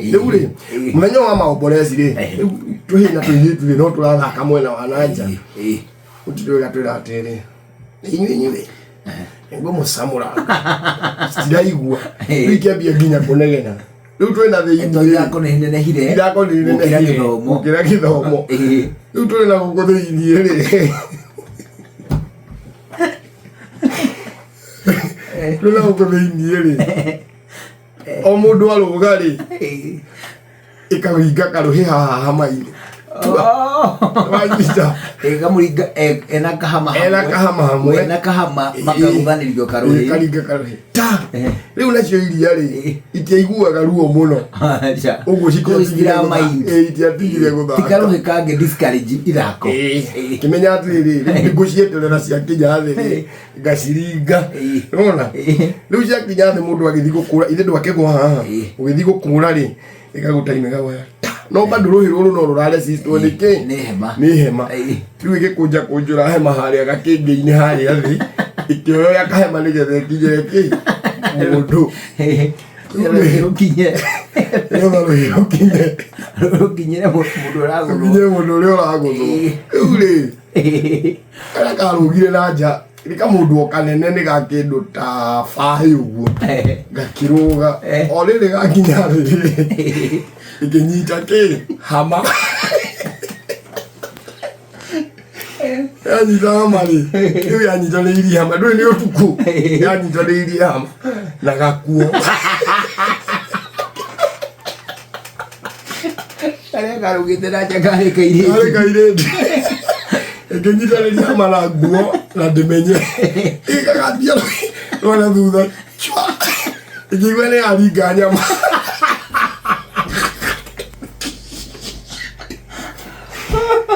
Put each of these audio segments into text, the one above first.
Rĩu rĩ, mũthenya wa maomborezi rĩ, rĩu tũhĩĩ na tũirĩtu rĩ, no tũrathaka mwena wa na nja. Mũtitũ ĩgatwĩra atĩrĩ, inyuĩ inyuĩ nĩngũmũcamũra citiraigua. Rĩu ikĩambia nginya kũnegena. Rĩu twĩna thĩinĩ Tondũ ithako nĩ inenehire ithako nĩ gũkĩra rĩnenehire gĩthomo. Gũkĩra gĩthomo. Rĩu tũrĩ na gũkũ thĩinĩ rĩ, twĩ na gũkũ thĩinĩ rĩ, o mũndũ arũga rĩ, ĩkaringa karũhĩ haha hama-inĩ. Wanyita. Ĩkamũringa ena kahama Ena hamwe. kahama hamwe. Ena kahama makagũthanĩrio karũhĩ. Ĩkaringa karũhĩ ta. Rĩu nacio iria rĩ, itiaiguaga ruo mũno. Aca. Ũguo Kũu citiramaind. Itiatigire Ti gũthaka. karũhĩ kangĩ discourage ithako. Kĩmenya atĩrĩrĩ, rĩu nĩngũcieterera ciakinya thĩ rĩ, ngaciringa. Nĩwona? Rĩu ciakinya thĩ mũndũ agĩthiĩ gũkũra, ithe ndwakĩgwa haha. Ũgĩthiĩ gũkũra rĩ, ĩgagũtaima ĩgagũya ta. No bado rũhĩ rũrũ no rũraresistwo nĩ kĩ? Nĩ hema. Nĩ hema. Rĩu ĩgĩkũnja kũnjũra hema harĩa gakĩngĩ-inĩ harĩa thĩ, ĩkĩoya kahema nĩgetha ĩkinyĩre kĩ? Mũndũ. Rũkinye. Nĩgetha rũhĩ rũkinye. Rũkinyĩre mũndũ ũragũthwo. Rũkinyĩre mũndũ ũrĩa ũragũthwo. Rĩu rĩ, karĩa karũgire na nja nĩ kamũndũ o kanene, nĩ ga kĩndũ ta baĩ ũguo, gakĩrũga. O rĩrĩ gakinya thĩ rĩ, ĩkĩnyita kĩ hama. Yanyita hama rĩ, rĩu yanyitanĩirie hama, ndũĩ nĩ ũtukũ, yanyitanĩirie hama na gakuo. Karĩa karũgĩte na nja karĩ kairĩtu. Karĩ kairĩtu. Ĩkĩnyitanĩria hama na nguo na ndĩmenye, ĩgagathia rwena thutha chwa, ĩkĩigua nĩ yaringa nyama.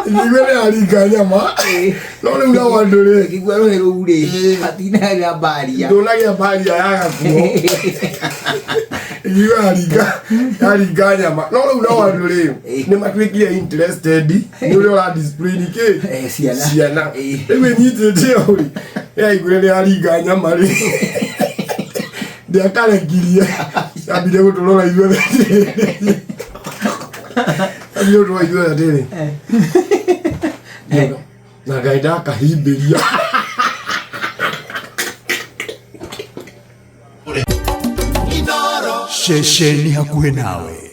Ĩkĩigua nĩ yaringa nyama, no rĩu nao andũ rĩ, Ĩkĩigua rũhĩ rũu rĩ, hatinagĩa mbaria. Ndũnagĩa mbaria ya gakuo. Ĩkĩigua yaringa nyama, no rĩu nao andũ rĩ, nĩ matuĩkire interested nĩ ũrĩa ũra discipline kĩ? Ciana. Ciana. Rĩu ĩnyitĩte ũũ rĩ, yaiguire nĩ yaringa nyama rĩ, ndĩakarekirie, yambire gũtũrora ithuothe. Yambire gũtũrora ithuothe atĩrĩ, na Ngai ndakahimbĩria. Ceceni hakuhĩ nawe.